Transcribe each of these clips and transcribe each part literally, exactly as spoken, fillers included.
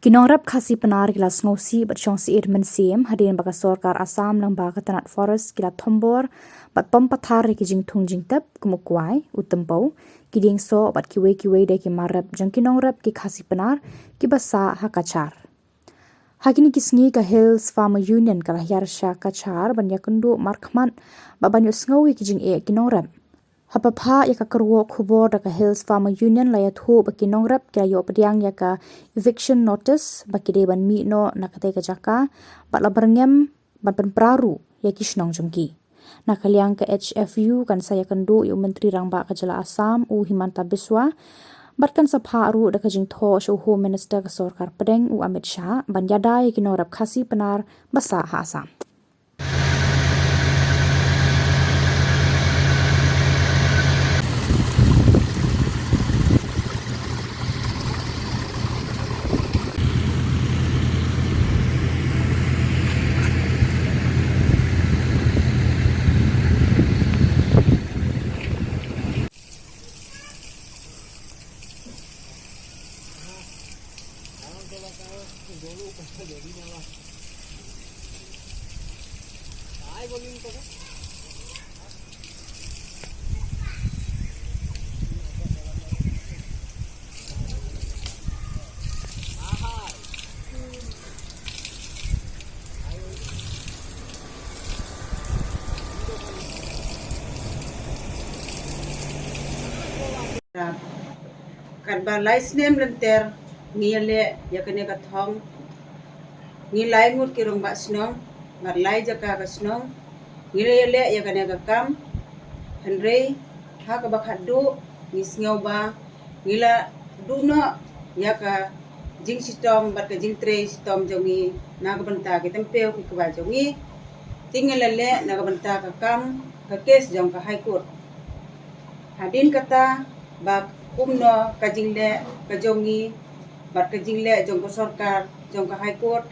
Ki nongrep Khasi Pnar ki la sngewsih bad shong syier mynsiem hadien ba ka sorkar Assam lyngba ka tnat Forest ki la thombor bad pom pathar ïa ki jingthung jingtep kum u kwai, u tympew, ki dieng soh bad kiwei kiwei de ki mar rep jong ki nongrep ki Khasi Pnar kiba sah ha Cachar. Ha kine ki sngi ka Hills Farmer Union ka la hiar sha Cachar ban ïakynduh markhmat bad ban ïohsngew ïa ki jingeh ki nongrep. Haba phah ïa ka kyrwoh khubor da ka Hills Farmer Union la ïathuh ba ki nongrep ki la ïoh pdiang ïa ka eviction notice ba ki dei ban mih noh na katei ka jaka bad la byrngem ban pynpra ruh ïa ki shnong jong ki. Na ka liang ka H F U kan sa ïakynduh ïa u Myntri Rangbah ka jylla Assam u Himanta Biswa bad kan sa phah ruh da ka jingthoh sha u Home Minister ka sorkar pdeng u Amit Shah ban ïada ïa ki nongrep Khasi Pnar ba sah ha Assam. Katba lai snem lynter ngi ïaleh ïa kane ka thong, ngi lai ngut ki rangbah shnong, bad lai jaka ka shnong, ngi la ïaleh ïa kane ka kam, hynrei ha kaba khatduh ngi sngew ba ngi la duh noh ïa ka jingshitom bad ka jingtrei shitom jong ngi na ka bynta ki tympew ki kwai jong ngi. Te ngi la leh na ka bynta ka kam ka kes jong ka High Court. Hadien kata ba kumno ka jingleh ka jong ngi bad ka jingleh jong ka sorkar jong ka High Court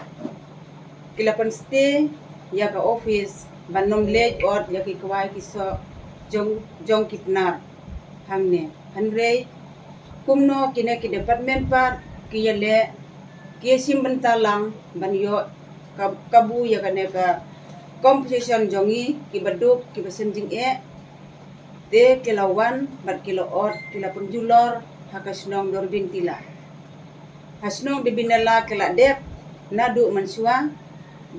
ki la pynstay ïa ka office ban ym leit ot ïa ki kwai ki soh jong, jong ki Pnar hangne. Hynrei kumno kine ki department pat ki ïaleh, ki ïashim bynta lang ban ïoh ka, kabu ïa kane ka compensation jong ngi kiba duk kiba sngewsih jingeh. Te ki la wan bad ki la ot, ki la pynjulor ha ka shnong Dorbin Tila. Ha shnong Dorbin Tila ki la dep naduh mynshuwa,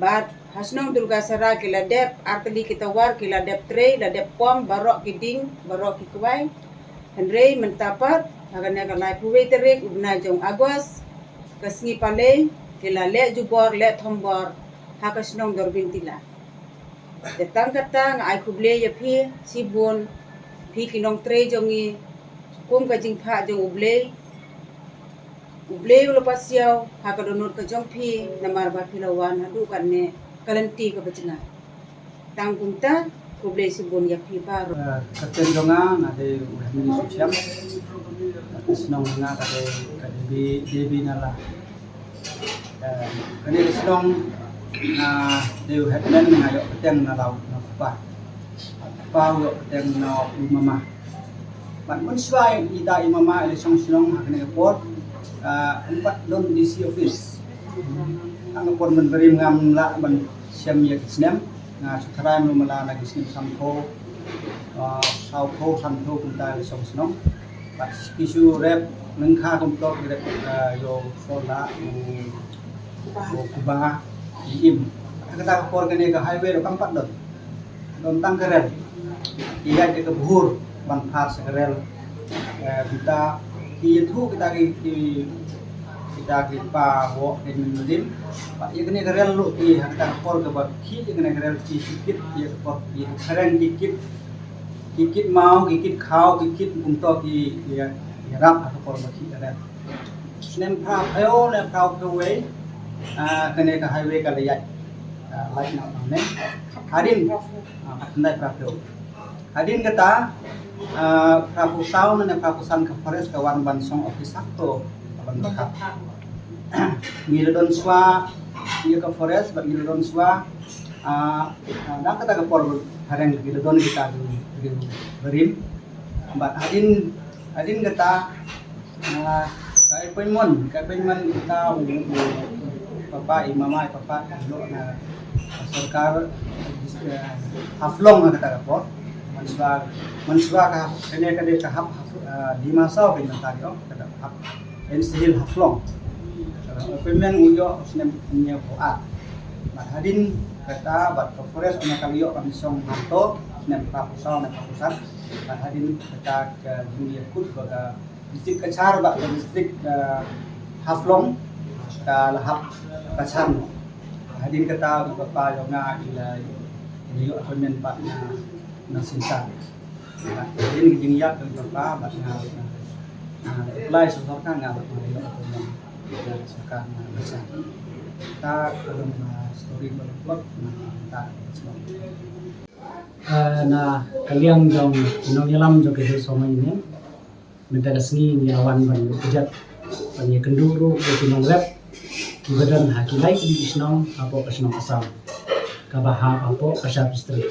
bad ha shnong Durgasara ki la dep artylli ki tawar, ki la dep trei, la dep pom baroh ki dieng, baroh ki kwai. Hynrei mynta pat ha kane ka laiphew wei tarik u bnai jong August, ka sngi Palei, ki la leh jubor leh thombor ha ka shnong Dorbin Tila. Te tang kata nga ai khublei ïa phi shibun, phi ki nongtrei jong ngi, kum ka jingphah jong U Blei. U Blei u la pasiaw ha ka dohnud ka jong phi namar ba phi la wan haduh katne ka lynti kaba jngai. Tang kumta, khublei shibun ïa phi baroh. Eh, ka kyrteng jong nga nga dei u Henry Suchiang. Ka shnong nga ka dei ka Devi, Devi Nala. Eh, kane ka shnong nga dei u headman, nga ïoh bteng na la u, na u kpa. Kpa u ïoh bteng na u mama. Bad mynshuwa ita i mama i la shong shnong ha kane ka por, ah, ym pat don D C office. Ha kane ka por mynbarim ngam lah ban shem ïa ka snem, nga shu tharai mlu mala na ki snem sanphew, ah, sawphew, sanphew kumta i la shong shnong. Bad ki shu rep lyngkha kumto ki rep, ah, ïa u Sola, u, u Kuba, i Im. Ha kata ka por kane ka highway ruh kam pat don. Don tang ka rel. Ki ïaid da ka bhur ban phar sha ka rel. Eh, kita ki ïathuh kita ki, ki, kita ki pa woh ki mynnin. Bad ïa kane ka rel ruh ki ha kata ka por kaba khih ïa kane ka rel ki kit ïa ka por ki phareng ki kit. Ki kit maw, ki kit khaw, ki kit kumto ki ïa, ïarap ha ka por ba khih ka rel. Snem phra phew ne phra phew wei, ah, kane ka highway ka la ïaid, ah, lait noh nangne. Hadien, ah, khatkhyndai phra phew. Hadien kata, ah, phra phew saw ne phra phew san ka forest ka wan ban song officer to ban bakhap. Ngi la don shuwa ïa ka forest bad ngi la don shuwa, ah, ah, da kata ka por phareng ngi la don kita ki, ki barim. Bad hadien, hadien kata, ah, Ka appointment, ka appointment ita u, u papa, i mama, i papa, ka lo na sorkar, eh, Haflong ha kata ka por. Manswa, manswa ka, kane ka dei ka hap, hap, eh, Dima Hasao ka mynta ïoh, kata hap, N C Hill Haflong. Eh, appointment u ïoh snem hynñiew phew ar. Bad hadien kata, bad ka forest na ka ïoh ka mission hanto, snem phra phew saw, snem phra phew san. Bad hadien kata ka jingïakut ba ka district Cachar bad ka district, eh, Haflong ka la hap Cachar noh. Hadien kata u papa jong nga i la, i la ïoh appointment pat na, na Silchar. Bad hadien ka jingïaid ka u papa bad nga, nga, nga apply sa sorkar, nga bad nga ïoh appointment na sorkar na Silchar. Ta ka long, eh, story ba long plot na ta ka long. Eh, na ka liang jong ki nongïalam jong ka Hill Sohma Union, mynta ka sngi ngi la wan ban ïakynduh, ban ïakynduh ruh ïa ki nongrep kiba don ha ki lai tylli ki shnong hapoh ka shnong Assam, kaba hap hapoh ka Cachar District.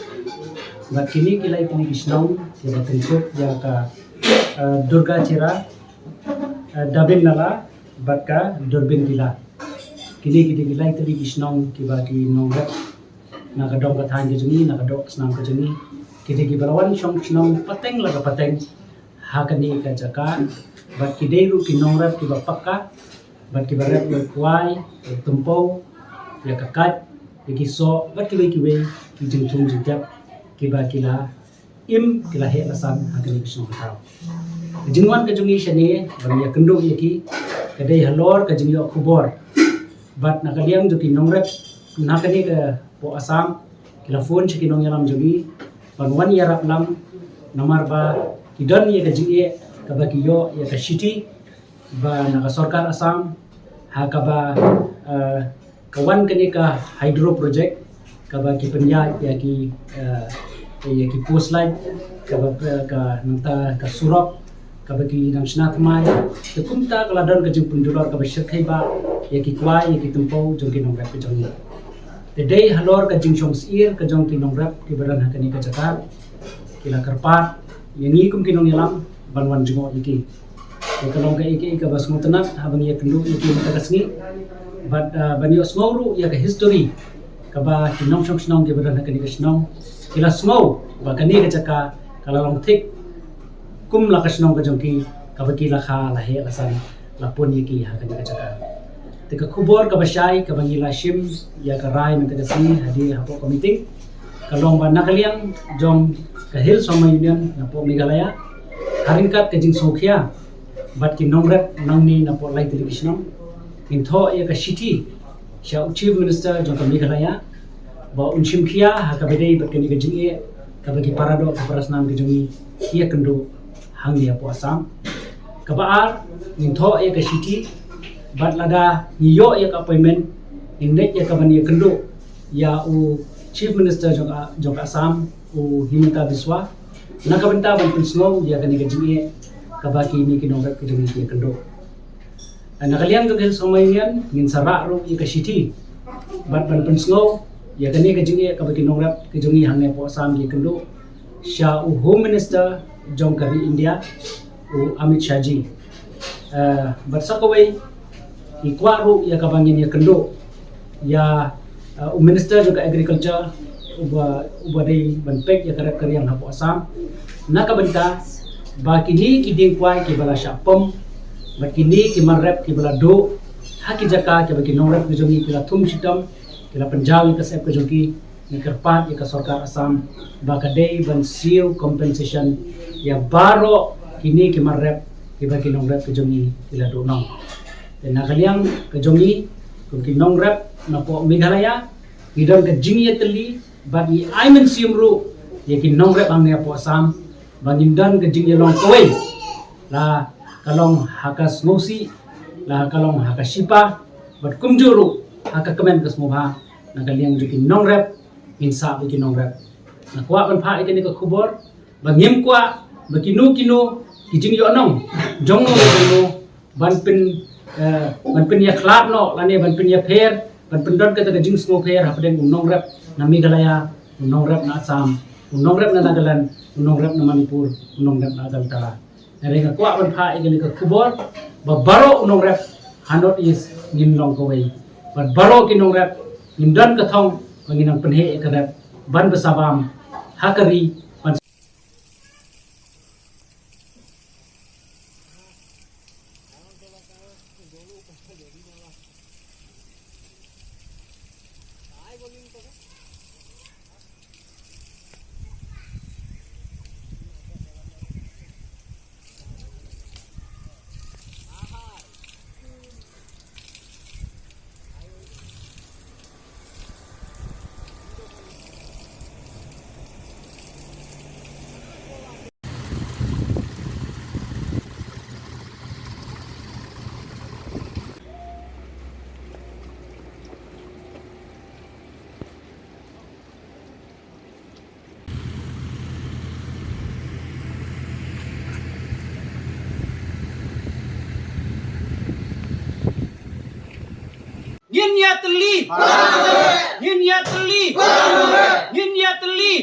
Bad kine ki lai tylli ki shnong kiba kynthup ïa ka, eh, Durgachera, eh, Dabin Nala bad ka Durbin Tila. Kine ki dei ki lai tylli ki shnong kiba ki nongrep na ka dong ka thaiñ ka jong ngi, na ka doh ka snam ka jong ngi, ki dei kiba la wan shong shnong pateng la ka pateng ha kane ka jaka. Bad ki dei ruh ki nongrep kiba paka, bad kiba rep ïa u kwai, ïa u tympew, ïa ka kait, ïa ki soh bad kiwei kiwei ki jingthung jingtep kiba ki la im, ki la heh la san ha kane ka shnong ka thaw. Ka jingwan ka jong ngi shane ban ïakynduh ïa ki ka dei halor ka jingïoh khubor. Bad na ka liang jong ki nongrep na kane ka poh Assam ki la phone sha ki nongïalam jong ngi ban wan ïarap lang, namar ba ki don ïa ka jingeh kaba ki ïoh ïa ka shithi ba na ka sorkar Assam, ha kaba, eh, ka wan kane ka hydro project, kaba ki pynïaid ïa ki, eh, ïa ki post light, kaba, eh, ka nangta ka surok, kaba ki nang shna thymmai. Te kumta ka la don ka jingpynjulor kaba shyrkhei ba ïa ki kwai, ïa ki tympew jong ki nongrep ka jong ngi. Te dei halor ka jingshong syier ka jong ki nongrep kiba don ha kane ka jaka, ki la kyrpad ïa ngi kum ki nongïalam ban wan jngoh ïa ki. Te ka long kaei kaei kaba sngewtynnat haba ngi ïakynduh ïa ki mynta ka sngi. Bad, ah, ban ïohsngew ruh ïa ka history kaba ki nongshong shnong kiba don ha kane ka shnong ki la sngew ba kane ka jaka ka la long thik kum la ka shnong ka jong ki, kaba ki la kha la heh la san la pun ïa ki ha kane ka jaka. Te ka khubor kaba shai kaba ngi la shim ïa ka rai mynta ka sngi hadien hapoh ka meeting ka long ba na ka liang jong ka Hill Sohma Union napoh Meghalaya, ha ryngkat ka jingsngewkhia bad ki nongrep nangne napoh lai tylli ki shnong, ngin thoh ïa ka shithi sha u Chief Minister jong ka Meghalaya ba un shim khia ha kaba dei bad kane ka jingeh kaba ki para doh ki para snam ki jong ngi ki ïakynduh hangne hapoh Assam. Kaba ar, ngin thoh ïa ka shithi, bad lada ngi ïoh ïa ka appointment, ngin leit ïa ka ban ïakynduh ïa u Chief Minister jong ka, jong ka Assam, u Himanta Biswa, na ka bynta ban pynsngew ïa kane ka jingeh kaba kine ki nongrep ki jong ngi ki ïakynduh. Na ka liang jong ka Hill Sohma Union, ngin sa rah ruh ïa ka shithi bad ban pynsngew ïa kane ka jingeh kaba ki nongrep ki jong ngi hangne hapoh Assam ki ïakynduh sha u Home Minister jong ka ri India, u Amit Shah ji. Eh, bad sa kawei, ngi kwah ruh ïa kaba ngin ïakynduh ïa, eh, u Minister jong ka Agriculture, uba, uba dei ban peit ïa ka rep ka riang hapoh Assam, na ka bynta ba kine ki dieng kwai kiba la shah pom, bad kine ki mar rep kiba la duh ha ki jaka kiba ki nongrep ki jong ngi ki la thung shitom, ki la pynjaw ïa ka sep ka jong ki, ngi kyrpad ïa ka sorkar Assam ba ka dei ban siew compensation ïa baroh kine ki mar rep kiba ki nongrep ki jong ngi ki la duh noh. Te na ka liang ka jong ngi kum ki nongrep napoh Meghalaya, ngi don ka jingïatylli bad ngi ai mynsiem ruh ïa ki nongrep hangne hapoh Assam ba ngin don ka jingïalong kawei, la ka long ha ka sngewsih, la ka long ha ka shipa, bad kumjuh ruh ha ka kmen ka sngewbha. Na ka liang jong ki nongrep, ngin sah bad ki nongrep. Nga kwah ban phah ïa kane ka khubor ba ngim kwah ba kino kino ki jingïohnong jong no jong no ban pyn, eh, ban pynïakhlad noh lane ban pynïapher, ban pyndon kata ka jingsngewpher hapdeng u nongrep na Meghalaya, u nongrep na Assam, u nongrep na Nagaland, u nongrep na Manipur, u nongrep na Agartala. Hynrei nga kwah ban phah ïa kane ka khubor ba baroh u nongrep ha North East ngin long kawei. Bad baroh ki nongrep ngin don ka thong ba ngin nang pynheh ïa ka rep ban bsa bam ha ka ri ban Ngin ïa tylli. Ngin ïa tylli. Ngin ïa tylli.